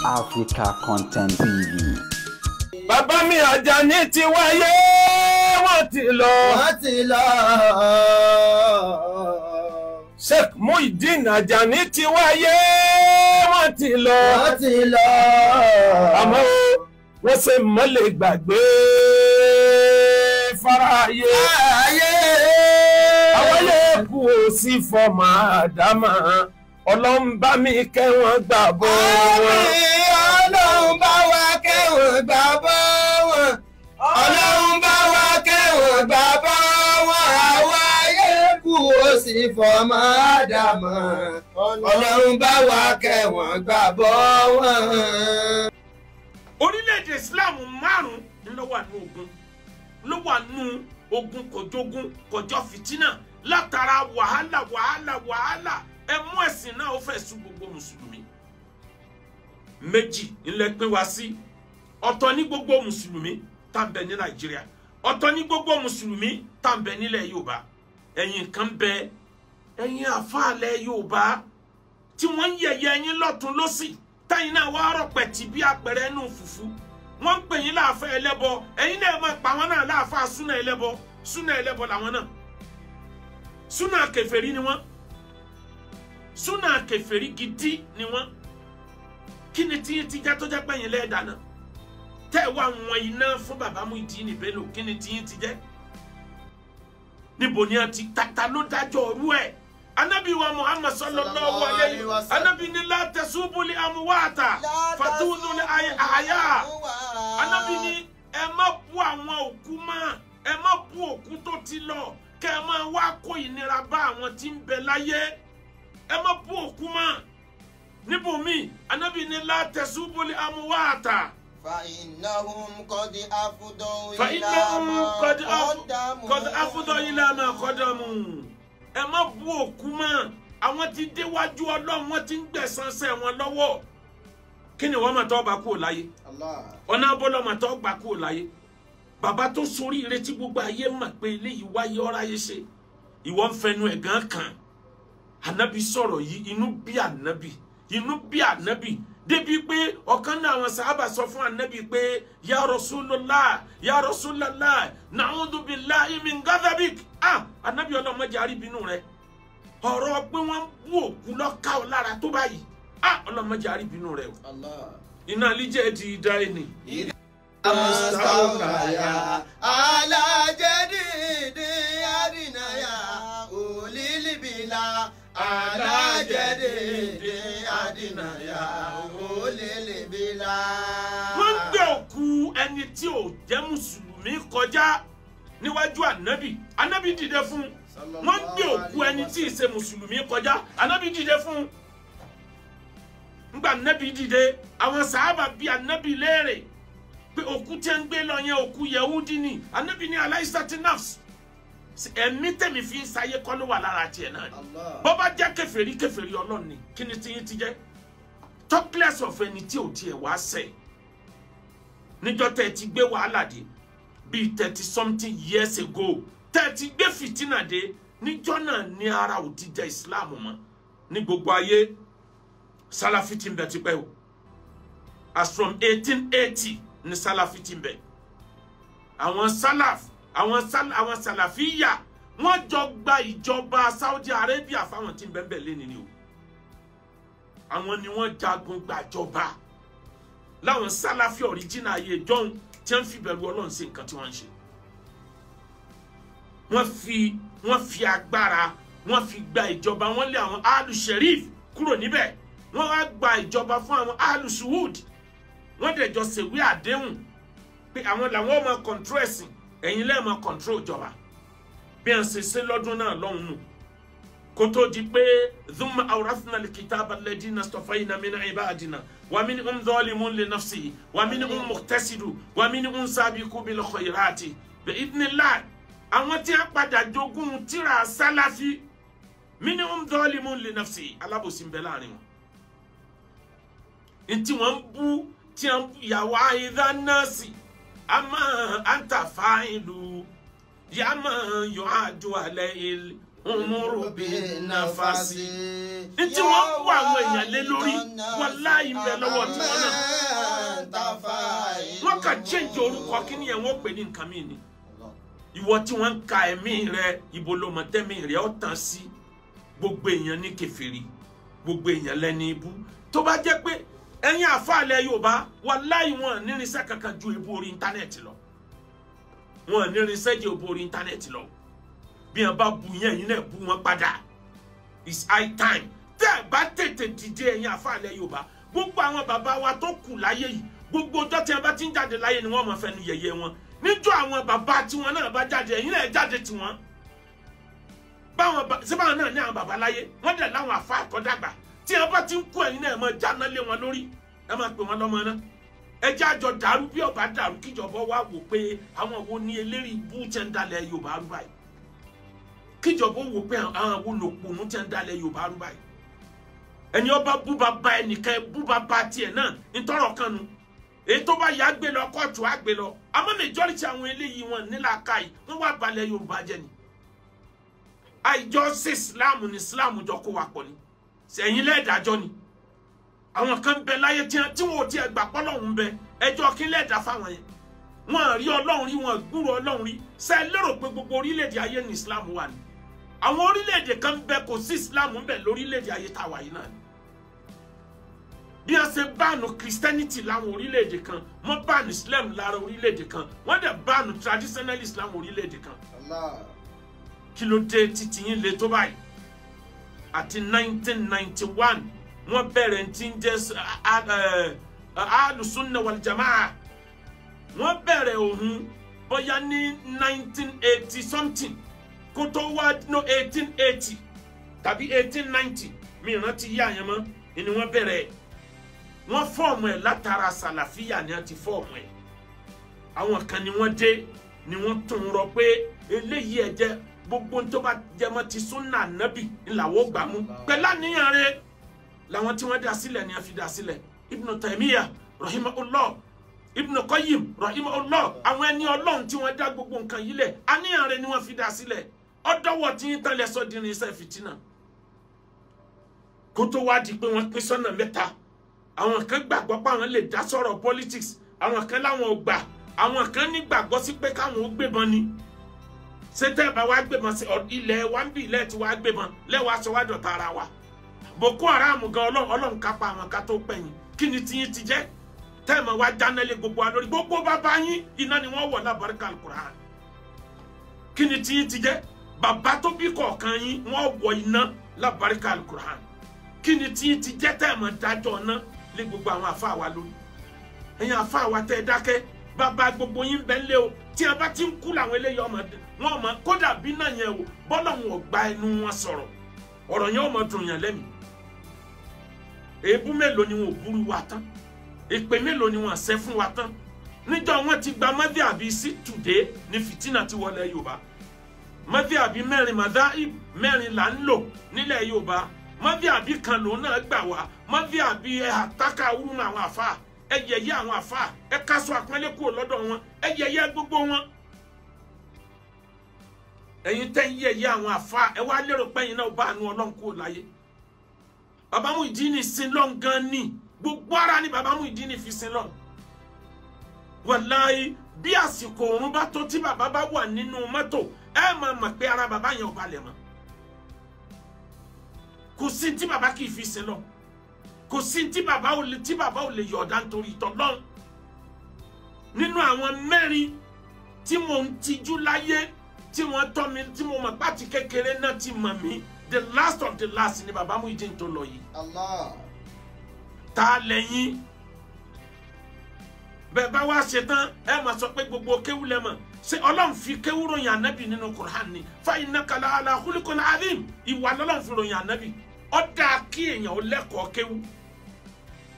Africa Content TV. Bàbá mi Àjàní ti wáyé, wọ́n ti lọ. Wọ́n ti lọ. Sheikh Muyideen Àjàní ti wáyé, wọ́n ti lọ. Wọ́n ti lọ. Àmọ́ wọ́n ṣe mọ́lẹ̀ gbàgbé fáráyé. Ayé. Àwọn yóò kú ó sí fọmọ àdámà. Ọlọ́run bá mi kẹ́ wọn gbà bọ́ wọn. Ọlọ́run bá wa kẹ́ wọn gbà bọ́ wọn. Ọlọ́run bá wa kẹ́ wọn gbà bọ́ wọn. Àwa yẹ kú ó sì fọmọ àdámà. Ọlọ́run bá wa kẹ́ wọn gbà bọ́ wọn. Orílẹ̀-èdè Islam márùn-ún ló wà nù ogun, ló wà nù ogun kọjọ́gun kọjọ́ fìtínà látara wàhálà wàhálà wàhálà. Ẹ mú ẹ̀sìn náà ó fẹ́ sú gbogbo mùsùlùmí. Méjì ńlẹ̀ pín wá sí. Ọ̀tọ̀ ní gbogbo mùsùlùmí tá ń bẹ ní Nàìjíríà, ọ̀tọ̀ ní gbogbo mùsùlùmí tá ń bẹ nílẹ̀ Yorùbá. Ẹ̀yin kan bẹ, ẹ̀yin àfáàlẹ̀ Yorùbá tí wọ́n ń yẹ̀yẹ́ ẹ̀yin lọ́tún lọ́sì, táyìn náà wá rọ̀pẹ̀ tì bí apẹ̀rẹ̀ ẹnu fùfú. Wọ́n ń pè yín láàfẹ́ ẹlẹ́bọ, ẹ̀yin náà máa pa wọ́n náà láàfáà súnà ẹlẹ́bọ. Súnà ẹlẹ́bọ làwọn náà, súnà kèfèrí ni wọ́n, súnà kèfèrí gidi ni wọ́n. Kí ni tí ti jẹ́ tó jẹ́ pẹ̀yìn lẹ́ẹ̀dáná tẹ́ ẹ wá wọn iná fún bàbá Muyideen Bello? Kí ni tí ti jẹ́? Níbo ni a ti tata ló dájọ́ ọrú ẹ̀? Anabi wa Muhammad sallallahu alayhi wa sallam, anabi ni la tasubu li amuwata fatunu li ahya. Anabi ni ẹ má bú àwọn òkú mọ́, ẹ má bú òkú tó ti lọ, kẹ́ ẹ má wá kó ìnira bá àwọn tí ń bẹ láyé. Ẹ má bú òkú mọ́. Níbòmí anabi ni la tasubu li amuwata fa innahum qad afdaw fa innahum qad afdaw ila ma qadamu. Ẹ má bú òkú mọ́, àwọn tí déwájú Ọlọ́run, wọ́n ti ń gbẹ̀san ṣẹ́ wọn lọ́wọ́. Kí ni wọ́n máa tọ́ gbà kúrò láyé? Ọ̀nà abọ́lọ́ máa tọ́ gbà kúrò láyé. Bàbá tó sorí ìrètí gbogbo ayé mọ̀ pé eléyìí wáyé ọ́ráyé ṣe, ìwọ ń fẹnu ẹ̀ gan kan. Ànábì sọ̀rọ̀ yìí, inú bí ànábì, inú bí ànábì débi pé ọ̀kan náà àwọn sàhábà sọ fún ànábì pé ya Rasulullah, ya Rasulullah, na'udhu billahi min ghadabik. Ah, ànábì ọlọ́mọdé àríbínú rẹ. Ọ̀rọ̀ pé wọ́n ń bú òkú lọ́ka ọ lára tó báyìí. Ah, ọlọ́mọdé àríbínú rẹ o. Iná alíjẹ́ ti dá ẹni. Mustawkaya alájẹ́dìdì àdínàyà òlìlìbìlà alájẹ́dìdì àdínàyà òlìlìbìlà. Wọ́n gbé òkú ẹni tí ò jẹ́ mùsùlùmí kọjá níwájú ànábì. Ànábì dìde fún. Wọ́n gbé òkú ẹni tí ì ṣe mùsùlùmí kọjá, ànábì dìde fún. Ńgbà ànábì dìde, àwọn sàhábà bi ànábì léèrè pé òkú tí ń gbé lọ yẹn òkú yehudi ni. Ànábì ní aláìsàtì nafs, ẹ̀mí tẹ̀mí fi ń sáyé kọ́ ló wà lára tiẹ̀ náà ni. Bó bá jẹ́ kèfèrí, kèfèrí Ọlọ́run ni. Kí ni tiyín ti jẹ́? Talkless of ẹni tí ò tiẹ̀ wá sẹ̀. Níjọ́ tẹ́ ẹ ti gbé wàhálà dé bíi 30-something years ago, tẹ́ ẹ ti gbé fìtínà dé, níjọ́ náà ní ara ò ti jẹ́ Islam mọ́ ní gbogbo ayé. Sálàfí ti ń bẹ tipẹ́ o. As from 1880 ní Sálàfí ti ń bẹ. Àwọn Sálàf, àwọn Sálàfíyà, wọ́n jọ gba ìjọba Saudi Arabia fáwọn tí ń bẹ ń bẹ lẹ́ni ni o. Àwọn ni wọ́n jagun gbàjọba. Láwọn Sálàfí ọ̀ríjìnà ayé jọ́hún tí wọ́n fi bẹ̀rù Ọlọ́run sí nǹkan tí wọ́n ń ṣe. Wọ́n fi agbára, wọ́n fi gba ìjọba, wọ́n lé àwọn Alu Sherif kúrò níbẹ̀. Wọ́n wá gba ìjọba fún àwọn Alu Suhud. Wọ́n dẹ̀ jọ ṣèwé àdéhùn pé àwọn làwọn máa control ẹ̀sìn, ẹ̀yin lẹ́ẹ̀ máa control ìjọba. Bí wọ́n ṣe ṣe lọ́dún náà lọ́hùn nù. Kó tó di pé thumma awrathna al-kitaba alladhina istafayna min ibadina wa minhum zalimun li nafsihi wa minhum muqtasidun wa minhum sabiqun bil khayrati bi idhnillah. Àwọn tí a padà jogún tírà Sálàfí, minhum zalimun li nafsihi, alábòsí ń bẹ láàrin wọn. Ntí wọ́n ń bú tí wọ́n yàwó àìdá nọ́ọ̀sì àmọ́ àǹtà fáìlú yàmọ́ yọ àjò àlẹ́ umuru bin nafasi. Ntí wọ́n kó àwọn èèyàn lé lórí wàláhì ń bẹ lọ́wọ́ tí wọ́n náà. Wọ́n kà change orúkọ kí ni yẹn wọ́n pè ní nǹkan mi ni. Ìwọ tí wọ́n ń ka ẹ̀mí rẹ ibo ló mọ̀ tẹ́mi rẹ ọ̀ tàn sí. Gbogbo èèyàn ní kèfèrí, gbogbo èèyàn lẹ́ni ibú. Tó bá jẹ́ pé ẹ̀yin àfàlẹ̀ Yorùbá wàláhì wọn nírinṣẹ́ kankan ju ebú orí íńtánẹ́ẹ̀tì lọ. Wọn nírinṣẹ́ ju ebú orí íńtánẹ́ẹ̀tì lọ. Bí wọn bá bu yẹn yín náà bú wọn padà. It's high time. Tẹ́ ẹ bá tètè dìde ẹ̀yin àfàlẹ̀ Yorùbá, gbogbo àwọn bàbá wa tó kù láyé yìí, gbogbo ọjọ́ tí wọn bá ti ń jáde láyé ni wọ́n máa fẹnu yẹ̀yẹ́ wọn. Níjọ́ àwọn bàbá tiwọn náà bá jáde, ẹ̀yin náà jáde tiwọn. Báwọn síbáwọn náà ní àwọn bàbá láyé, wọ́n dẹ̀ láwọn àfa àtọ́dàgbà. Tí wọn bá ti ń kú ẹ̀yin náà ẹ máa jáná lé wọn lórí, ẹ máa pè wọn lọ́mọ náà. Ẹ jẹ́ àjọ dàrú bí ọba dàrú kíjọba wá wò pé àwọn wo ni eléri ibú tẹ́ ń dalẹ̀ Yorùbá rú báyìí. Kíjọba wò pé àwọn wo lòpònú tẹ́ ń dalẹ̀ Yorùbá rú báyìí. Ẹni ọba bú bàbá ẹnìkan bú bàbá tiẹ̀ náà ntọ́rọ̀ kan nu. Èyí tó bá yà gbé lọ kóòtù á gbé lọ. Àmọ́ majority àwọn eléyìí wọn nílà káyì wọ́n wá balẹ̀ Yorùbá jẹ́ ni. Àìjọ sí Islam ni Islam jọ kó wa pọ̀ ni. Sẹ̀yìn lẹ́ẹ̀dájọ́ ni. Àwọn kan bẹ láyé tí wọn ò tiẹ̀ gbà pọ́lọ́hún bẹ ẹjọ́ kí lẹ́ẹ̀dá fáwọn yẹn. Wọn rí Ọlọ́run rí, wọn gbúrò Ọlọ́run rí. Ṣé ẹ lérò pé gbogbo orílẹ̀-èdè ayé ní Islam wà ni? Àwọn orílẹ̀-èdè kan bẹ kò sí Islam ń bẹ lórílẹ̀-èdè ayé tá a wà yìí náà ni. Bí wọ́n ṣe báànù Christianity láwọn orílẹ̀-èdè kan, wọ́n báànù Islam lára orílẹ̀-èdè kan, wọ́n dẹ̀ báànù traditional Islam orílẹ̀-èdè kan. Kí ló dé títí yín le tó báyìí? Àti 1991 wọ́n bẹ̀rẹ̀ tí ń jẹ́ Ahlus-Sunnah wal Jama'ah. Wọ́n bẹ̀rẹ̀ òun bóyá ní 1980 something kó tó wá no 1880 tàbí 1890 mi rántí yí àyàn mọ́ ni wọ́n bẹ̀rẹ̀. Wọ́n fọ́ọ̀mù ẹ̀ látara sàlàfíà ni wọ́n ti fọ́ọ̀mù ẹ̀. Àwọn kan ni wọ́n dé ni wọ́n tún rọ pé eléyìí ẹ̀ jẹ́ gbogbo tó bá jẹmọ́ ti súnà nábì ńláwó gbà mú pẹ̀lú àníyàn rẹ̀ làwọn tí wọ́n dá sílẹ̀ ni wọ́n fi dá sílẹ̀. Ibn Taymiyyah rahimahullah, Ibn Qayyim rahimahullah, àwọn ẹni Ọlọ́run tí wọ́n dá gbogbo nǹkan yìí lẹ̀ àníyàn rẹ̀ ni wọ́n fi dá sílẹ̀. Ọdọ́wọ́ tí ń tán lẹ́sọ̀ dín ní iṣẹ́ fìtínà kó tó wá di pé wọ́n pín sọ́nà mẹ́ta. Àwọn kan gbàgbọ́ pé àwọn lè dá sọ̀rọ̀ politics, àwọn kan láwọn ò gbà, àwọn kan nígbàgbọ́ sí pé káwọn ó gbébọn ni. Ṣé tẹ́ ẹ bá wá gbébọn sí ilẹ̀ wa ń bí ilẹ̀ tí wàá gbébọn lẹ́wàá sọ wá dọ̀tá ara wa. Boko Haram gan Ọlọ́run kápá àwọn ká tó pẹ̀yìn. Kí ni tiyín ti jẹ́? Tẹ́ ẹ mọ̀ wá dáná lé gbogbo wa lórí. Gbogbo bàbá yín iná ni wọ́n wọ̀ lábàríkà Al-Qur'an. Kí ni tiyín ti jẹ́? Bàbá tó bí kọ̀ọ̀kan yín wọ́n wọ iná lábàríkà Al-Qur'an. Kí ni tiyín ti jẹ́? Tẹ́ ẹ mọ̀ dájọ́ iná lé gbogbo àwọn àfáà wa lórí. Ẹ̀yin àfáà wa tẹ́ ẹ dákẹ́, bàbá gbogbo yín bẹ́ẹ̀ lé o. Tí a bá ti ń kú làwọn eléyìí ọmọ wọn ọmọ kódà bí náà yẹn o bọ́lá wọn ò gba ẹnu wọn sọ̀rọ̀ ọ̀rọ̀ yẹn ọmọ dùn yàn lẹ́mìí. Èébú mélòó ni wọn ò búrú wa tán? Èpè mélòó ni wọn ṣẹ́ fún wa tán? Níjọ́ wọn ti gba mọ́díàbí sí tùdé ní fìtínà ti wọlé Yorùbá. Mọ́díàbí mẹ́rin màdáìb mẹ́rin là ń lò nílẹ̀ Yorùbá. Mọ́díàbí kan lòun náà gbà wá. Mọ́díàbí ẹ̀ àtàkà wúrúmọ̀ àwọn àfáà, ẹ yẹ̀yẹ́ àwọn àfáà, ẹ kásọ àpọ́nlé kúrò lọ́dọ̀ wọn, ẹ yẹ̀yẹ́ gbogbo wọn. Ẹ̀yin tẹ́ ń yẹ̀yẹ́ àwọn àfáà, ẹ wá lérò pé ẹ̀yin náà bá àánú Ọlọ́run kúrò láyé. Bàbá Muyideen sin lọ́n gan ni, gbogbo ara ni bàbá Muyideen fi sin lọ́n. Wàláhí bí àsìkò òun bá tó tí bàbá bá wà nínú mọ́tò, ẹ máa mọ̀ pé ara bàbá yẹn ò balẹ̀ mọ́. Kò sí tí bàbá kì í fi sin lọ́n. Kò sí tí bàbá ò lè yọ̀ọ̀dá nítorí ìtọ́lọ́run. Nínú àwọn mẹ́rin tí mò ń tijú láyé tí wọ́n tọ́ mi tí mo mọ̀ pàtí kékeré náà ti mọ̀ mí, the last of the last ni bàbá Muyideen tó lọ yìí. Allah. Ta lẹ́yìn bẹ́ẹ̀ bá wá ṣe tán ẹ máa sọ pé gbogbo kéwú lẹ mọ̀. Ṣé Ọlọ́run fi kéwú ròyìn ànábì nínú Qur'an ni? Fa innaka la ala khuluqin azim. Ìwà lọ́lọ́run fi ròyìn ànábì. Ó dáa kí èèyàn ó lẹ́kọ̀ọ́ kéwú.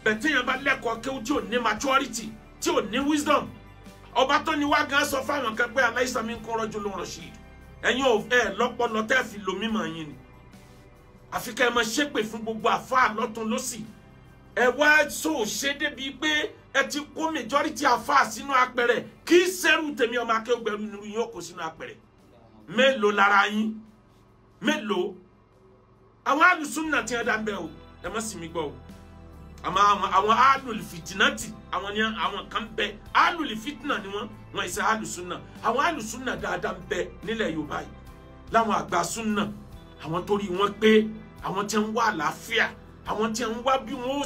Bẹ̀tẹ̀ yẹn bá lẹ́kọ̀ọ́ kéwú tí ò ní maturity, tí ò ní wisdom. Ọba tó ní wá gan sọ fáwọn kan pé alaysa minkum rajulun rashid. Ẹ̀yin ò ẹ̀ lọ́pọlọ tẹ́ fi lo mímọ̀ yín ni. Àfi kẹ́ ẹ máa ṣépè fún gbogbo àfáà lọ́tún lọ́sì. Ẹ wá so ṣe débi pé ẹ ti kó majority àfáà sínú apẹ̀rẹ̀. Kì í ṣerú tèmi ọmọ akéwògbẹ̀rù nínú yín ó kó sínú apẹ̀rẹ̀. Mélòó lára yín? Mélòó àwọn alùsùnà tí wọ́n dá ń bẹ o, ẹ má sì mí gbọ́ o. Àmọ́ àwọn alùlìfìtìnàtì, àwọn ni àwọn kan bẹ alùlìfìtìnà ni wọ́n ṣe alùsùnà. Àwọn alùsùnà dáadáa ń bẹ nílẹ̀ Yorùbá yìí, láwọn àgbà súnà, àwọn torí wọn pé àwọn tí ń wá àlàáfíà, àwọn tí ń wá bí wọ́n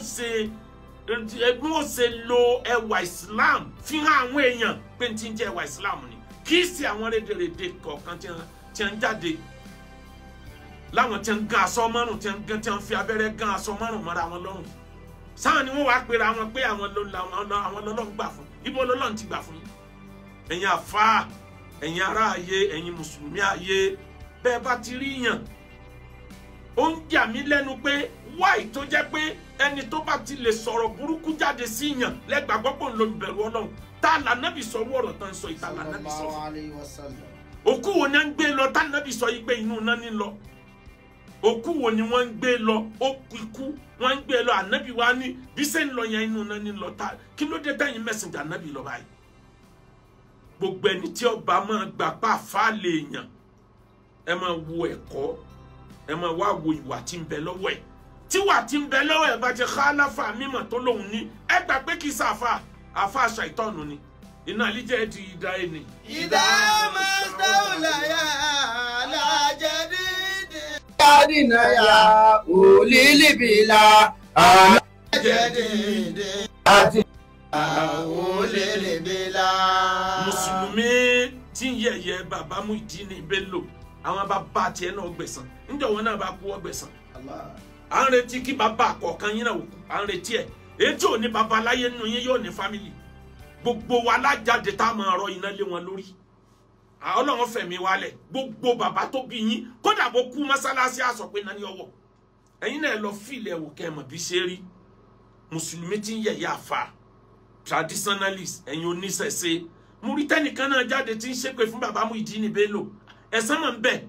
ó ṣe lo ẹwà Islam fi hàn àwọn èèyàn pé tí ń jẹ́ ẹwà Islam ni, kì í ṣe àwọn rédèrèdè kọ̀ọ̀kan tí ń jáde láwọn tí ń gán aṣọ márùn, tí ń gán, tí ń fi abẹ́rẹ́ gán aṣọ márùn mọ́ra wọn lọ́rùn. Sáà ni wọ́n wàá pera wọn pé àwọn lọ́lọ́run gbà fún. Ibo lọ́lọ́run ti gbà fún yín? Ẹ̀yin àfáà, ẹ̀yin ará ayé, ẹ̀yin mùsùlùmí ayé, bẹ́ẹ̀ bá ti rí yàn, ó ń jà mí lẹ́nu pé wáì tó jẹ́ pé ẹni tó bá ti lè sọ̀rọ̀ burúkú jáde sí yàn lẹ́gbàgbọ́ pò ń lo ìbẹ̀rù Ọlọ́run. Tá a lànàbì sọ ọ̀rọ̀ tán sọ ìta lànàbì sọ fún. Òkú wo ni wọ́n ń gbé lọ tá nàbì sọ yìí pé inú náà ní lọ? Òkú wo ni wọ́n ń gbé lọ? Ó ikú wọ́n ń gbé lọ. Ànábì wa ní bí ṣe ń lọ yẹn inú náà ní lọ. Tá kí ló dé tẹ̀yìn mẹ́sìnjà ànábì lọ báyìí? Gbogbo ẹni tí ọba máa gbà pa àfa lè yàn, ẹ máa wo ẹ̀kọ́, ẹ máa wá wo ìwà tí ń bẹ lọ́wọ́ ẹ̀. Tíwà tí ń bẹ lọ́wọ́ ẹ̀ bá ti khalafa mímọ̀ tó lóun ní, ẹ gbà pé kì í sàfà àfa àṣà ìtọ́nu ni. Iná àlíjẹ́ di ìdá ẹni. Ìdá mọ́tòláyà alájẹ́dídì. Kádìnàyà òlìlìbìlà alájẹ́dídì. Àti òlìlìbìlà. Mùsùlùmí tí ń yẹ̀yẹ́ bàbá Muyideen Bello, àwọn bàbá tiẹ̀ náà gbẹ̀san. Níjọ́ wọn náà bá kú ọgbẹ̀san. À ń retí kí bàbá kọ̀ọ̀kan yín náà kú, à ń retí ẹ̀. Èyí tí ò ní bàbá láyé nínú yín yóò ní fámìlì. Gbogbo wa lájáde tá a máa rọ iná lé wọn lórí. Ọlọ́run fẹ̀mí wálẹ̀. Gbogbo bàbá tó bí yín, kódà bó kú mọ́sálásí á sọ pé náà ní ọwọ́. Ẹ̀yin náà lọ fìlẹ̀ wò kẹ́ ẹ mọ̀ bí ṣe rí. Mùsùlùmí tí ń yẹ̀yẹ́ àfà, traditionalist, ẹ̀yin oníṣẹ̀ṣe. Mo rí tẹ́nìkan náà jáde tí ń ṣépè fún bàbá Muyideen Bello. Ẹ̀san mọ̀ ń bẹ.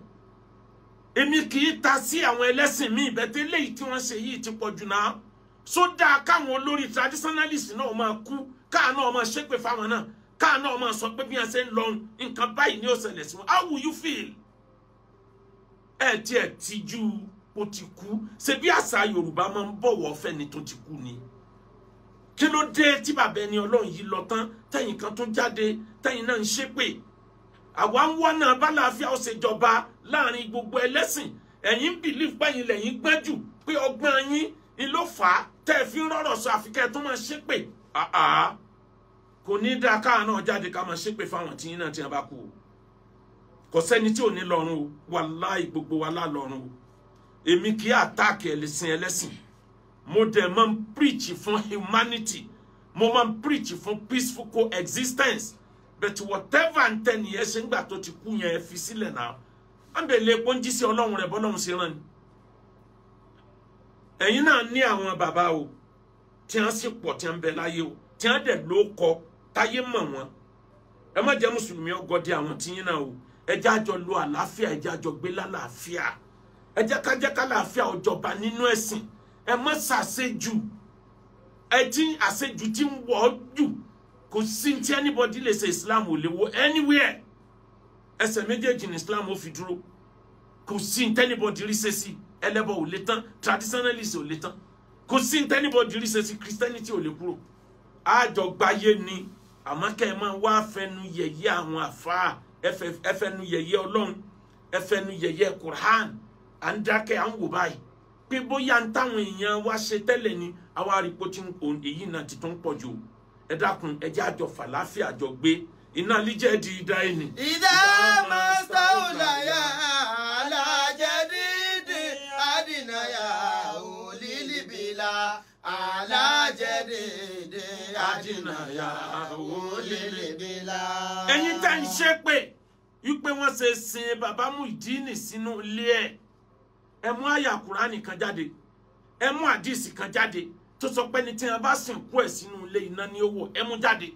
Èmi kì í ta sí àwọn ẹlẹ́sìn míì bẹ́tẹ́ léyìí tí wọ́n ṣe yìí ti pọ̀ jù náà. Sódà káwọn olórí traditionalist náà máa kú, káà náà máa ṣépè fáwọn náà, káà náà máa sọ pé bí wọ́n ṣe ń lọ nǹkan báyìí ní ó ṣẹlẹ̀ sí wọn. How will you feel? Ẹ tiẹ̀ tijú ó ti kú. Ṣe bí àṣà Yorùbá máa ń bọ̀wọ̀ fẹ́ni tó ti kú ni? Kí ló dé tí bàbá ẹni Ọlọ́run yìí lọ tán, tẹ̀yìn kan tó jáde, tẹ̀yìn náà ń ṣépè? Àwa ń wọ́n náà bálàáfíà ó ṣe jọba láàrin gbogbo ẹlẹ́sìn. Ẹ̀yin ń bìlíf pẹ́yìn lẹ́yìn gbọ́n jù pé ọgbọ́n yín ni ló fà á tẹ́ ẹ fi ń rọ̀rọ̀ sọ àfikẹ́ tó máa ṣépè. Kò ní dáa káà náà jáde ká máa ṣépè fáwọn tí yín náà tí wọ́n bá kú o. Kò sẹ́ni tí ò ní lọ́run o, wàláì gbogbo wa lálọ́run o. Èmi kì í àtáàkì ẹlẹ́sìn ẹlẹ́sìn. Mo dẹ̀ máa ń preach fún humanity, mo máa ń preach fún peaceful coexistence. But whatever ń tẹ́ nìyẹn ṣe ń gbà tó ti kú yẹn, ẹ fi sílẹ̀ náà. À ń bèlè epo ń jí sí Ọlọ́run rẹ̀ bọ́lọ́run ṣe rán ni. Ẹ̀yin náà ní àwọn bàbá o, tí wọ́n sì pọ̀ tí wọ́n ń bẹ láyé o, tí wọ́n dẹ̀ ló kọ táyé mọ̀ wọ́n. Ẹ má jẹ́ mùsùlùmí ọgọ́dẹ àwọn tí yín náà o. Ẹ jẹ́ àjọ lo àlàáfíà, ẹ jẹ́ àjọ gbé lálàáfíà. Ẹ jẹ́ ká jẹ́ kálàáfíà ó jọba nínú ẹ̀sìn. Ẹ má ṣàṣejù. Ẹ tí àṣejù ti ń wọ̀ ọ́ jù. Kò sí tí anybody lè ṣe Islam ò lè wo anywhere. Ẹsẹ̀ méjèèjì ní Islam ó fi dúró. Kò sí tí anybody rí ṣe sí. Ẹlẹ́bọ ò lè tán, traditionalist ò lè tán. Kò sí tí anybody rí ṣe sí, Christianity ò lè kúrò. Àjọgbáyé ni, àmọ́ kẹ́ ẹ máa wá fẹnu yẹ̀yẹ́ àwọn àfáà, ẹ fẹnu yẹ̀yẹ́ Ọlọ́run, ẹ fẹnu yẹ̀yẹ́ Quran. À ń dákẹ́, à ń wò báyìí pé bóyá ń táwọn èèyàn wá ṣe tẹ́lẹ̀ ni, àwa àrípò tí èyí náà ti tún pọ̀ jù. Ẹ dákun, ẹ jẹ́ àjọ fàlàáfíà àjọ gbé. Iná líjẹ́ di ìdá ẹni. Ìdá mọ́tòláyà alájẹ́dídì àdìnàyà òlìlìbìlà alájẹ́dídì àdìnàyà òlìlìbìlà. Ẹ̀yin tẹ́ ń ṣépè wípé wọ́n ṣe sin bàbá Muyideen sínú ilé ẹ̀, ẹ mú àyà Kùránì kan jáde, ẹ mú àdìsí kan jáde tó sọ pé ní tí wọn bá sìnkú ẹ̀ sínú ilé iná ní owó, ẹ mú jáde.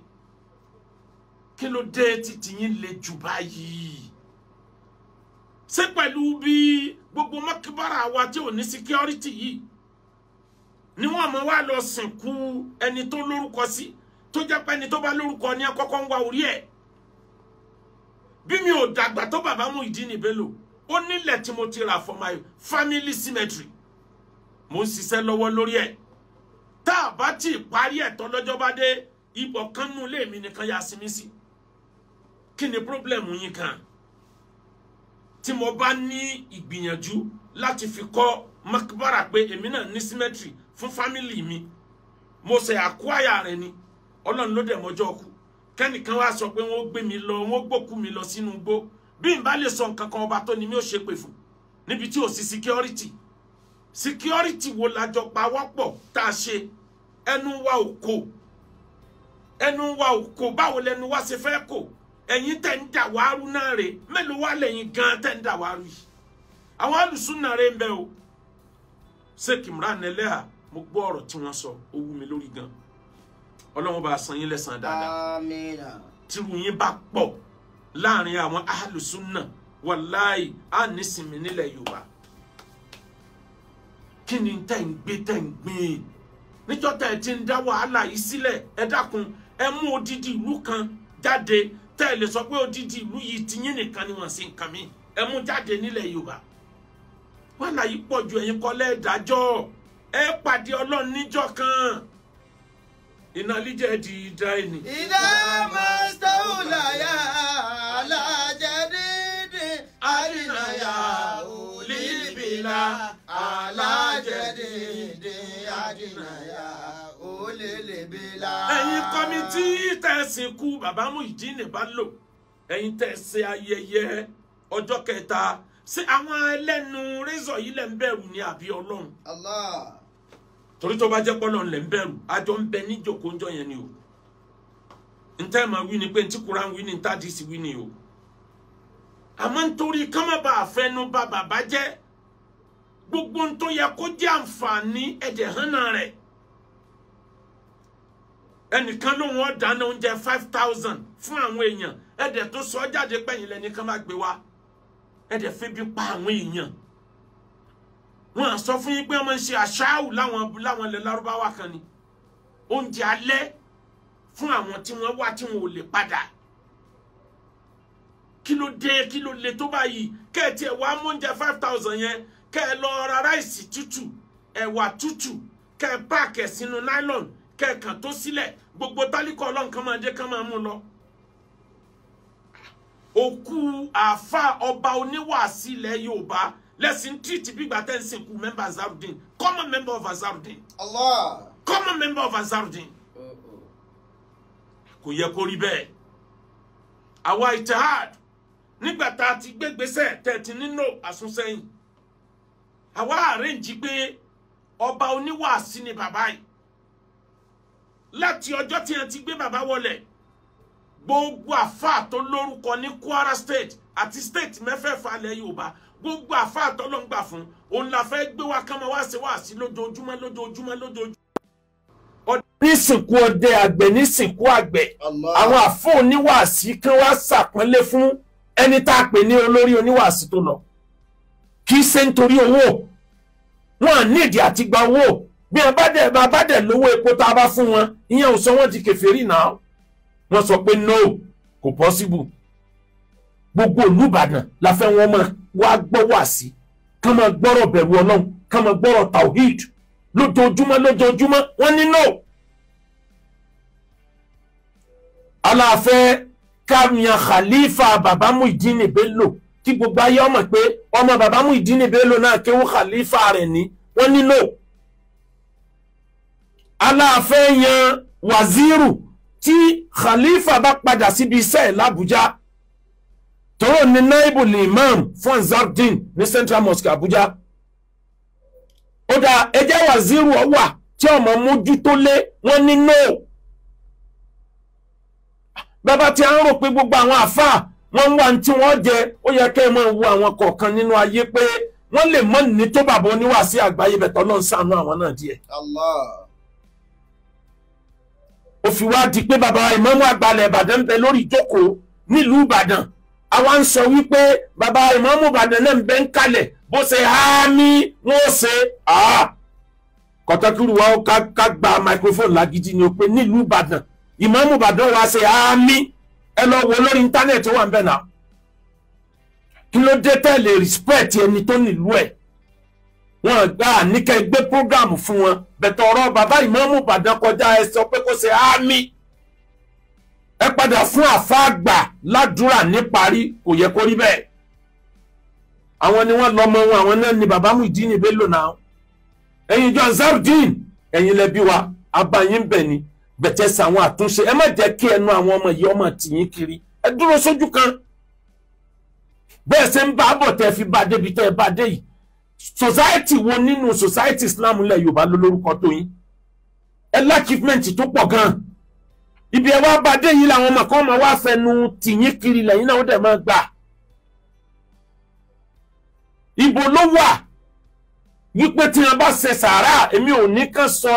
Kí ló dé títí yín le jù báyìí? Ṣé pẹ̀lú bí gbogbo mọ́kíbára wa tí ò ní security yìí ni wọ́n mọ̀ wá lọ sìnkú ẹni tó lórúkọ sí, tó jẹ́ pé ẹni tó bá lórúkọ ní akọ́kọ́ ń wá orí ẹ̀? Bí mi ò dàgbà tó bàbá Muyideen Bello, Ó nílẹ̀ tí mo ti rà for my family cemetery. Mo ń ṣiṣẹ́ lọ́wọ́ lórí ẹ̀. Tá a bá ti parí ẹ̀ tán lọ́jọ́ bá dé, ibọ̀ kan nú ilé mi nìkan yá sinmi sí. Kí ni pírọ́blẹ̀mù yín kan? Tí mo bá ní ìgbìyànjú láti fi kọ́ makbara pé èmi náà ní cemetery fún family mi, mo ṣe àkúàyà rẹ̀ ni. Ọlọ́run ló dẹ̀ mọ́jọ́ kú. Kẹ́nìkan wá sọ pé wọ́n gbé mi lọ, wọ́n gbókú mi lọ sínú igbó. Bí n bá lè sọ nǹkan kan, ọba tó ni mi ò ṣe pè fún. Níbi tí ò sí security. Security wo la jọ pa wọ́pọ̀ tá a ṣe? Ẹnu wa ò kò. Ẹnu wa ò kò. Báwo lẹnu wa ṣe fẹ́ kò? Ẹ̀yin tẹ̀ ń dà wàárù náà rè. Mélòó wá lẹ́yìn gan tẹ̀ ń dà wàárù yìí? Àwọn alùsùn náà rè ń bẹ o. Sheikh Imran Eleha, mo gbọ́ ọ̀rọ̀ tí wọ́n sọ, ó wú mi lórí gan. Ọlọ́run bá san yín lẹ́san dáadáa. Àmín. Tírú yín bá pọ̀ láàrin àwọn alùsùn náà, wàláì á nísinmi nílẹ̀ Yorùbá. Kí ni tẹ́ ń gbé tẹ́ ń gbìn? Níjọ́ tẹ́ ẹ ti ń dá wàhálà yìí sílẹ̀, ẹ dákun, ẹ mú odidi ìlú kan jáde tẹ́ ẹ lè sọ pé odidi ìlú yìí ti yín nìkan ni wọ́n sì ń kàn mí. Ẹ mú jáde nílẹ̀ Yorùbá. Wàhálà yìí pọ̀ ju ẹ̀yin kọ́ lẹ́ẹ̀dájọ́. Ẹ pàdé Ọlọ́run níjọ́ kan. Iná líjẹ́ di ìdá ẹni. Ìdá mọ́sítọ́ọ̀lá yá alájẹdídì àdínàyà òlìbìlà alájẹdídì àdínàyà òlìbìlà. Ẹ̀yin kọ́mítì tẹ̀sìn kú bàbá Muyideen Bello, ẹ̀yin tẹ̀sí ayẹyẹ ọjọ́ kẹta, ṣé àwọn ẹlẹ́nu rézọ̀ yìí lẹ́ ń bẹ̀rù ní àbí Ọlọ́run? Allah. Torí tó bá jẹ́ pọ́lọ́run lẹ́ ń bẹ̀rù, àjọ ń bẹ níjòkó ńjọ́ yẹn ni o. Ntẹ́ máa wí ni pé ntí Kùránì wí ni ntá díìsì wí ni o. Àmọ́ nítorí ká má bàa fẹnu bà bàbá jẹ́, gbogbo ń tó yẹ kó jẹ́ àǹfààní ẹ̀jẹ̀ hànà rẹ̀. Ẹnìkan ló wọ́n dáná oúnjẹ 5,000 fún àwọn èèyàn, ẹ̀dẹ̀ tó sọ jáde pẹ̀yìn lẹ́nìkan má gbé wá. Ẹ̀dẹ̀ febi pa àwọn èèyàn. Wọ́n á sọ fún yín pé wọ́n máa ń ṣe àṣàwù láwọn ilẹ̀ Lárúbáwá kan ni. Oúnjẹ alẹ́ fún àwọn tí wọ́n wá tí wọn ò lè padà. Kí ló dé, kí ló le tó báyìí? Kẹ́ ẹ tiẹ̀ wá mú oúnjẹ 5,000 yẹn, kẹ́ ẹ lọ ra ráìsì tútù, ẹ̀wà tútù, kẹ́ ẹ páàkì ẹ̀ sínú nylon, kẹ́ ẹ kàn tó sílẹ̀, gbogbo tálíkọ̀ Ọlọ́run kan máa dé kán máa mú lọ. Òkú àáfà ọba oníwàásí ilẹ̀ Yorùbá lẹ́sìn tírìtì bí ìgbà tẹ́ ń sìnkú member Ansarudeen, common member of Ansarudeen. Allah. Common member of Ansarudeen. Kò yẹ kó rí bẹ́ẹ̀. Àwa Ittihad nígbà tá a ti gbégbésẹ̀ tẹ̀ ti nínú àsúnsẹ́yìn. Àwa àrẹ́ǹjì pé ọba oníwàásí ni bàbá yìí. Láti ọjọ́ tí wọ́n ti gbé bàbá wọlé, gbogbo àfáà tó lórúkọ ní Kwara State àti state mẹ́fẹ̀ẹ̀fà ilẹ̀ Yorùbá, gbogbo àfáà tó ló ń gbà fún, òun la fẹ́ gbé wá kán máa wá ṣe wáàsí lójoojúmọ́ lójoojúmọ́ lójoojúmọ́. Nísìnkú ọdẹ àgbẹ̀ nísìnkú àgbẹ̀, àwọn àfọ́ oníwàásí kan wá ṣàpọ́nlé fún ẹni tá a pè ní olórí oníwàásí tó lọ. Kì í ṣe nítorí owó, wọn à ní ìdí àti gba owó. Bí wọn bá dẹ̀ lówó epo tá a bá fún wọn, ìyẹn ò sọ wọ́n di kèfèrí náà. Wọ́n sọ pé no, kò possible. Gbogbo Olúbàdàn la fẹ́ wọn máa wá gbọ́ wàásí, kán máa gbọ́rọ̀ bẹ̀rù Ọlọ́run, kán máa gbọ́rọ̀ tawhid lójoojúmọ́ lójoojúmọ́. Wọ́n ní no. Aláàfẹ́ kámiyan khalifa bàbá Muyideen Bello, kí gbogbo ayé ọmọ pé ọmọ bàbá Muyideen Bello náà kéwú khalifa rẹ̀ ní. Wọ́n ní no. Aláàfẹ́ yan waziri tí khalifa bá padà síbi iṣẹ́ ẹ̀ l'Abuja, tóró ní naibu imam fún Ansarudeen ní Central Mosque Abuja. Ó dá ẹjẹ́ waziri ọwà tí ọmọ mójútó lé. Wọ́n ní no. Bàbá tí a ń rò pé gbogbo àwọn àfáà wọ́n ń wá ní tí wọ́n jẹ, ó yẹ kẹ́ ẹ máa wo àwọn kọ̀ọ̀kan nínú ayé pé wọ́n lè mọ́ ní tó bàbá oníwàásí àgbáyé bẹ̀tọ̀ lọ́n ṣàánú àwọn náà díẹ̀. Allah. Ó fi wá di pé bàbá ìmáàmù àgbàlẹ̀ Ìbàdàn ń bẹ lórí ìjókòó nílùú Ìbàdàn. Àwa ń sọ wípé bàbá ìmáàmù Ìbàdàn náà ń bẹ ń kalẹ̀, bó ṣe há ní wọ́n ṣe kọ̀tọ́kìrù wa ká gba microphone lágídí ni ó pé nílùú Ìbàdàn ìmáàmù Ìbàdàn wa ṣe àmì. Ẹ lọ wo lórí íńtánẹ́ẹ̀tì wà ń bẹ̀ náà. Kí ló dé tẹ́lẹ̀ respect ẹni tó nílùú ẹ̀? Wọ́n gbà níkẹ́ gbé program fún wọn. Bẹ̀tẹ̀ ọ̀rọ̀ bàbá ìmáàmù Ìbàdàn kọjá ẹ sọ pé kó ṣe àmì. Ẹ padà fún àfáàgbà ládùúrà níparí, kò yẹ kó rí bẹ́ẹ̀. Àwọn ni wọ́n lọ́mọ wọn, àwọn náà ni bàbá Muyideen Bello náà. Ẹ̀yin jọ Ansarudeen, ẹ̀yin lẹbi wa, abayín bẹ̀ ni. Bẹ̀tẹ̀ sàwọn àtúnṣe, ẹ má jẹ́ kí ẹnu àwọn ọmọ yìí ọmọ tìyín kiri. Ẹ dúró sójú kan. Bẹ́ẹ̀ ṣe ń bá bọ̀ tẹ́ fi bá débi tẹ́ bá dé yìí. Society wo nínú society Islam ilẹ̀ Yorùbá ló lórúkọ tó yín? Ẹ l'achievement tó pọ̀ gan-an. Ibi ẹ wá bá dé yìí làwọn ọmọ kan máa wá fẹnu tìyín kiri lẹ́yìn náà ó dẹ̀ máa gbà. Ibo ló wà wípé tí wọn bá ṣe sàárà, èmi ò ní kàn sọ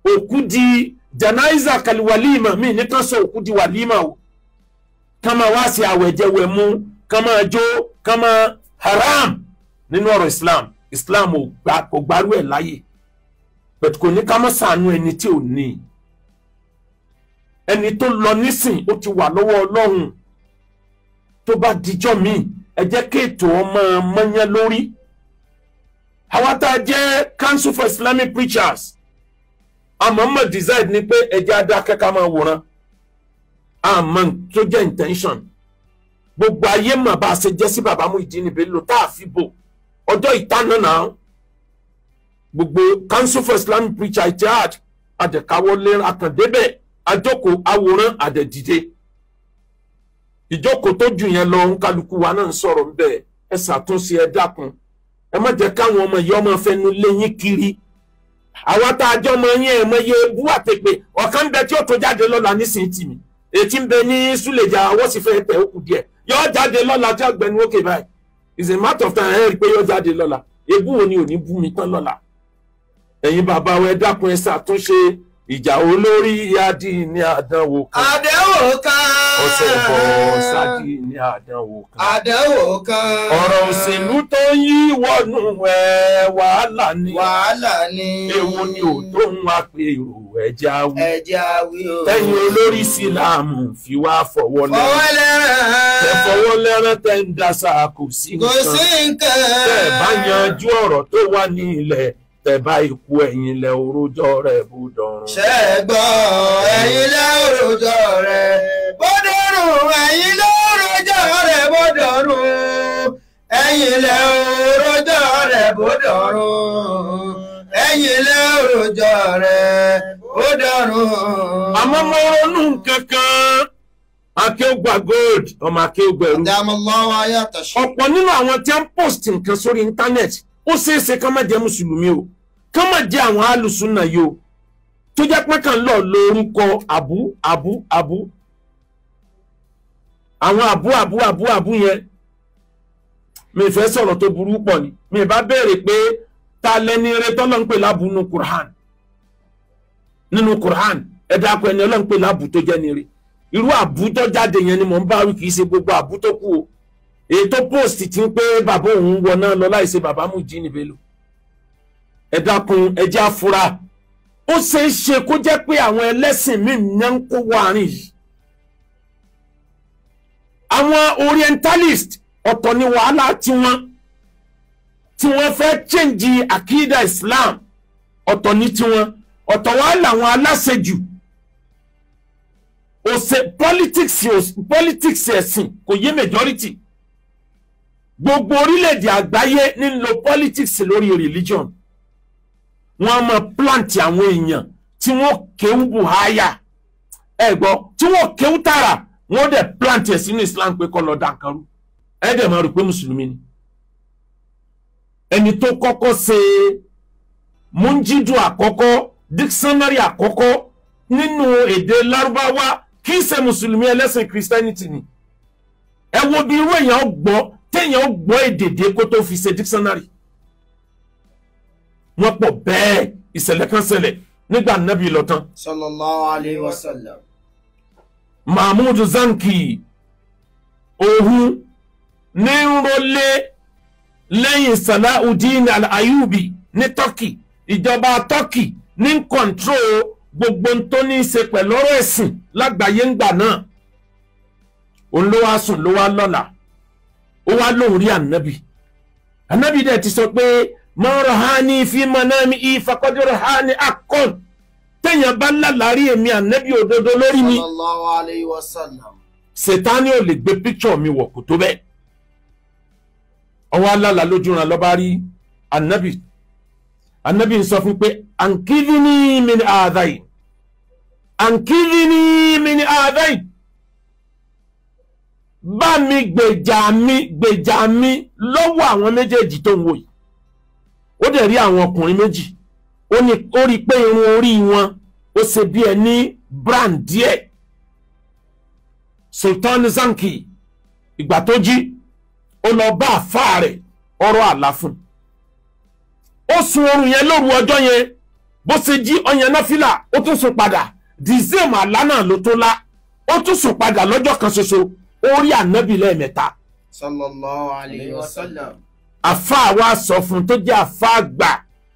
òkú di janaiza kaliwalima, mi ní kàn sọ òkú di wàlímà o. Kàn máa wá ṣe àwẹ̀jẹwẹ̀mu, kàn máa jó, kàn máa haram nínú ọ̀rọ̀ Islam. Islam kò gbárù ẹ̀ láyè. Bẹ̀tù kò ní ká má ṣàánú ẹni tí ò ní. Ẹni tó lọ nísìn ó ti wà lọ́wọ́ Ọlọ́run. Tó bá dijọ́ míì, ẹ jẹ́ kí ètò ọmọ mọ́yán lórí. Àwa tá a jẹ́ Council for Islamic Preachers, àmọ́ mọ̀ decide ni pé ẹ jẹ́ adákẹ́ ká máa wòran. Àmọ́ tó jẹ́ intention. Gbogbo ayé mọ̀ bá a ṣe jẹ́ sí bàbá Muyideen Bello tá a fi bò. Ọjọ́ ìtaná náà, gbogbo Council for Islamic Preachers Ittihad àdẹ̀káwọlé àkàndébẹ̀ àjókòó àwòrán àdẹ̀dìde. Ìjókòó tó jù yẹn lọ, ń kálukú wa náà ń sọ̀rọ̀ ń bẹ̀. Ẹ ṣàtúnṣe, ẹ dákun. Ẹ má jẹ́ káwọn ọmọ yìí ọmọ fẹnu lé yín kiri. Àwa tá a jọ ọmọ yín ẹ̀ mọ iye ebú àtẹ̀pẹ́. Ọ̀kan ń bẹ tí ó tó jáde lọ́la nísìnyí tì mí. Ètí ń bẹ ní Súlèjà, ọwọ́ sì fẹ́ tẹ̀ ó kù díẹ̀. Yọ jáde lọ́la tí ọgbẹ́ni ókè báyìí. It's a matter of time, ẹ rí i pé yọ jáde lọ́la. Ebú wo ni ò ní bú mi tán lọ́la? Ẹ̀yin bàbá wa, ẹ dákun, ẹ ṣàtúnṣe. Ìjà olórí yadi ní àdánwò kan. Àdánwò kan. Ọ̀sẹ̀ bọ̀ sáàdì ní àdánwò kan. Àdánwò kan. Ọ̀rọ̀ òṣèlú tó ń yí wọnú ẹ̀ wàhálà ni. Wàhálà ni. Èwo ni ò tó ń wá pé èrò ẹja wí. Ẹja wí o. Tẹ́yìn olórí síláàmù fi wá fọwọ́ lẹ́rán. Fọwọ́ lẹ́rán. Tẹ fọwọ́ lẹ́rán tẹ́ ń daṣà kò sí nǹkan. Kò sí nǹkan. Tẹ́ bá yanjú ọ̀rọ̀ tó wà ní ilẹ̀, tẹ́ bá ikú ẹ̀yin lẹ orojọ́ rẹ̀ bó dọ̀run. Ṣé ẹ gbọ́, ẹ̀yin lẹ orojọ́ rẹ̀ bó dọ̀run, ẹ̀yin lẹ orojọ́ rẹ̀ bó dọ̀run, ẹ̀yin lẹ orojọ́ rẹ̀ bó dọ̀run, ẹ̀yin lẹ orojọ́ rẹ̀ bó dọ̀run. Àmọ́ mo ronú kankan, Akéwùgbà Gold, ọmọ Akéwùgbà ẹrú. Ọ̀pọ̀ nínú àwọn tí wọ́n post nǹkan sórí íńtánẹ́ẹ̀tì, ó ṣeé ṣe ká má jẹ́ mùsùlùmí o, ká má jẹ́ àwọn alùsùnà yìí o, tó jẹ́ pé kàn lọ lórúkọ àbú àbú àbú, àwọn àbú àbú àbú àbú yẹn. Mi fẹ́ sọ̀rọ̀ tó burú pọ̀ ni. Mi bá béèrè pé ta lẹni rẹ tọ́lọ́ ń pè lábù nínú Qur'an? Nínú Qur'an, ẹ dákun, ẹni Ọlọ́run pè lábù tó jẹ́ ni rí. Irú àbú tó jáde yẹn ni mò ń bá wí, kì í ṣe gbogbo àbú tó kù o. Èyí tó post ti ń pé bàbá òun wọ náà lọ láì ṣe bàbá Muyideen Bello. Ẹ dákun, ẹ jẹ́ àfúrà. Ó ṣeé ṣe kó jẹ́ pé àwọn ẹlẹ́sìn míì ní ń kó wọ àárín yìí. Àwọn orientalist ọ̀tọ̀ ni wàhálà tiwọn, tí wọ́n fẹ́ change àkídà Islam, ọ̀tọ̀ ní tiwọn. Ọ̀tọ̀ wàhálà àwọn aláṣejù. Òṣè politics ẹ̀sìn kò yé majority. Gbogbo orílẹ̀-èdè àgbáyé ní ń lo politics lórí religion. Wọ́n máa plant àwọn èèyàn tí wọ́n kéwú buhaya, ẹ gbọ́, tí wọ́n kéwú tààrà, wọ́n dẹ̀ plant ẹ̀ sínú Islam pé kọ́ lọ dá nǹkan rú. Ẹ dẹ̀ máa rò pé mùsùlùmí ni. Ẹni tó kọ́kọ́ ṣe múnjídù àkọ́kọ́, dictionary àkọ́kọ́ nínú èdè Lárúbáwá, kì í ṣe mùsùlùmí, ẹlẹ́sìn Christianity ni. Ẹ wo bí irú èèyàn gbọ́ téèyàn gbọ́ èdè dé kó tó fi ṣe dictionary. Wọ́n pọ̀ bẹ́ẹ̀. Ìṣẹ̀lẹ̀ kan ṣẹlẹ̀ nígbà Nábì lọ tán. Sallallahu alayhi wa sallam. Mahmoud Zanki òhun ní ń rọlé lẹ́yìn Salahuddin Al-Ayubi ní Turkey. Ìjọba Turkey ní ń kọ̀ǹtró gbogbo tó ní í ṣe pẹ̀lú ọ̀rọ̀ ẹ̀sìn lágbàáyé ńgbà náà. Òun ló wá sùn ló wá lọ́la. Ó wá lóun rí ànábì. Ànábì dẹ̀ ti sọ pé man rahani fi manami faqad rahani haqqan. Téèyàn bá lálàárí èmi ànábì òdodo lórí mi. Sallallahu alayhi wa sallam. Sètáni ò lè gbé píkṣọ̀ mi wọ̀ kó tó bẹ́ẹ̀. Ọwọ́ alálà lójú ran lọ́ba rí ànábì. Ànábì ń sọ fún pé ankidhini min àdáyì. Ankidhini min àdáyì. Bá mi gbèjà mi lọ́wọ́ àwọn méjèèjì tó ń wò yìí. Ó dẹ̀ rí àwọn ọkùnrin méjì. Ó rí pé irun orí wọn ó ṣe bí ẹni brand díẹ̀. Sultan Zanki ìgbà tó jí ó lọ bá àfáà rẹ̀ ọ̀rọ̀ àlá fún. Ó sun oorun yẹn lóru ọjọ́ yẹn, bó ṣe jí ọyàn náfìlà ó tún sùn padà. The same àlá náà ló tó lá, ó tún sùn padà lọ́jọ́ kan ṣoṣo, ó rí ànábì lẹ́ẹ̀mẹ́ta. Sallallahu alayhi wa sallam. Àfáà wa sọ fún tó jẹ́ àfáà àgbà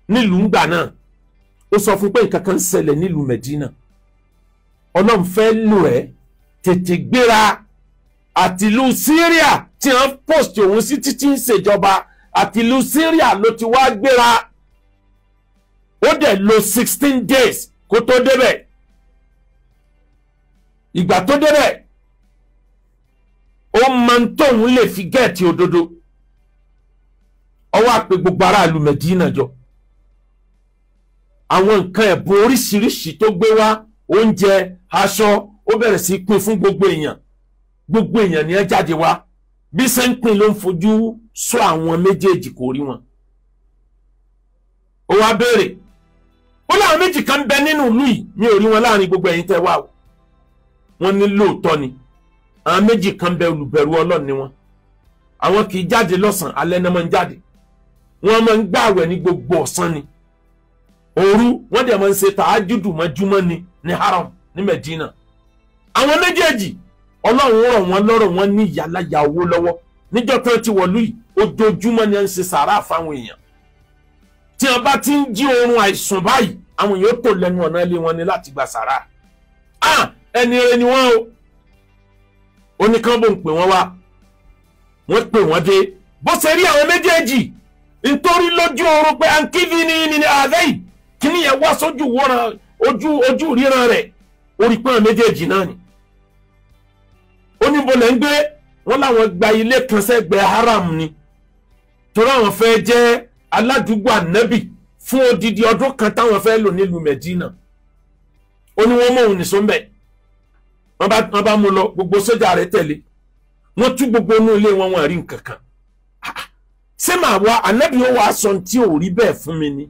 nílùú ńgbà náà, ó sọ fún pé nǹkan kan ń ṣẹlẹ̀ nílùú Mẹ̀dínà, Ọlọ́run fẹ́ lò ẹ́, tètè gbéra àtìlú Syria tí wọ́n post òun sí títí ń ṣèjọba, àtìlú Syria ló ti wá gbéra. Ó dẹ̀ lò 16 days kó tó débẹ̀. Ìgbà tó débẹ̀ ó máa ń tóun lè fi gẹ́ẹ̀tì òdodo. Ó wá pè gbogbo aráàlú Mẹ̀dínà jọ. Àwọn nǹkan ẹ̀bùn oríṣiríṣi tó gbé wá, oúnjẹ, aṣọ, ó bẹ̀rẹ̀ sí pín fún gbogbo èèyàn. Gbogbo èèyàn ni ẹ jáde wá. Bí ṣe ń pín ló ń fojú sọ àwọn méjèèjì, kò rí wọn. Ó wá béèrè, ó láwọn méjì kan bẹ nínú ìlú yìí, mi ò rí wọn láàrin gbogbo ẹ̀yin tẹ́ wá o. Wọ́n ní lóòótọ́ ni, àwọn méjì kan bẹ, olùbẹ̀rù Ọlọ́run ni wọn. Àwọn kì í jáde lọ́sàn-án, alẹ́ náà máa ń jáde. Wọ́n máa ń gbààwẹ̀ ní gbogbo ọ̀sán ni. Òru wọ́n dẹ̀ máa ń ṣe tàájúdù mọ́júmọ́ ni ní haram ní Mẹ̀dínà. Àwọn méjèèjì Ọlọ́run rọ̀ wọ́n lọ́rọ̀, wọ́n ní ìyáláyà owó lọ́wọ́. Níjọ́ tán ti wọ̀lú yìí, ojoojúmọ́ ni à ń ṣe sàárà fáwọn èèyàn. Tí wọ́n bá ti ń jí oorun àìsùn báyìí, àwọn èèyàn tó lẹ́nu ọ̀nà ilé wọn ni láti gba sàárà. Ẹni rẹ ni wọ́n o. Ó ní kán bó ń pè wọ́n wá. Wọ́n pè wọ́n dé. Bó ṣe rí àwọn méjèèjì nítorí lójú oorun pé ankíbi ní ààrẹ yìí, kíní yẹn wá sójú wọ́ran ojú ríran rẹ̀, orí pọ́n méjèèjì náà ni. Ó ní bolẹ̀ ń gbé, wọ́n láwọn gba ilé kan sẹ́gbẹ̀ẹ́ haram ni, torí àwọn fẹ́ jẹ́ aládùúgbò ànábì fún odidi ọdún kan táwọn fẹ́ lò nílùú Mẹ̀dínà. Ó ní wọ́n mọ̀ òun nìṣó ń bẹ̀. Wọ́n bá mú lọ, gbogbo sójà rẹ̀ tẹ̀lé. Wọ́n tú gbogbo inú ilé wọn, wọn rí nǹkan kan. Ṣé màá wá ànábì ó wàá sọ tí ò rí bẹ́ẹ̀ fún mi ni?